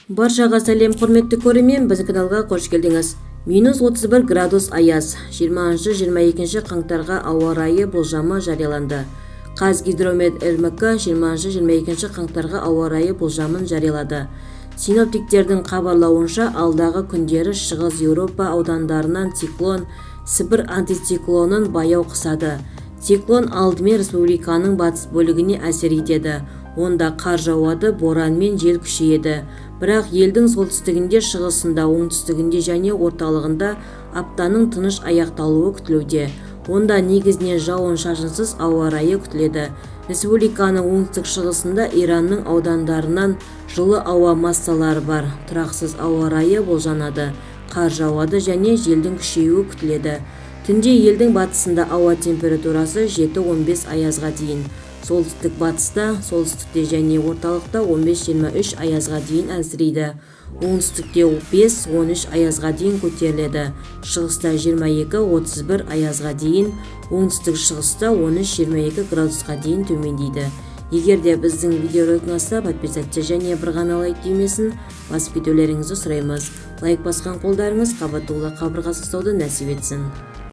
Баршаға сәлем, құрметті көрермен, біздің каналға қош келдіңіз. Минус 31 градус аяз. 20-22 қаңтарға ауа райы болжамы жарияланды. Қазгидромет РМК 20-22 қаңтарға ауа райы болжамын жариялады. Синоптиктердің хабарлауынша, алдағы күндері Шығыс Еуропа аудандарынан циклон Сібір антициклонын баяу қысады. Циклон алдымен республиканың батыс бөлігіне әсер етеді. Онда қар жауады, боран мен жел күшейеді. Бірақ елдің солтүстігінде, шығысында, оңтүстігінде және орталығында аптаның тыныш аяқталуы күтілуде. Онда негізінен жауын-шашынсыз ауа райы күтіледі. Республиканың оңтүстік-шығысында Иранның аудандарынан жылы ауа массалары бар. Тұрақсыз ауа райы болжанады. Қар жауады және желдің күшеюі күтіледі. Түнде елдің батысында ауа температурасы 7-15 аязға дейін, солтүстік батыста, солтүстікте және орталықта 15-23 аязға дейін әлсірейді. Оңтүстікте 5-13 аязға дейін көтеріледі. Шығыста 22-31 аязға дейін, оңтүстік шығыста 13-22 градусқа дейін төмендейді. Егер де біздің видеоролик ұнаса, подписаться және бір ғана лайк түймесін басып кетулеріңізді сұраймыз. Лайк басқан қолдарыңыз Қабатулла қабырғасы ұстауды нәсіп етсін.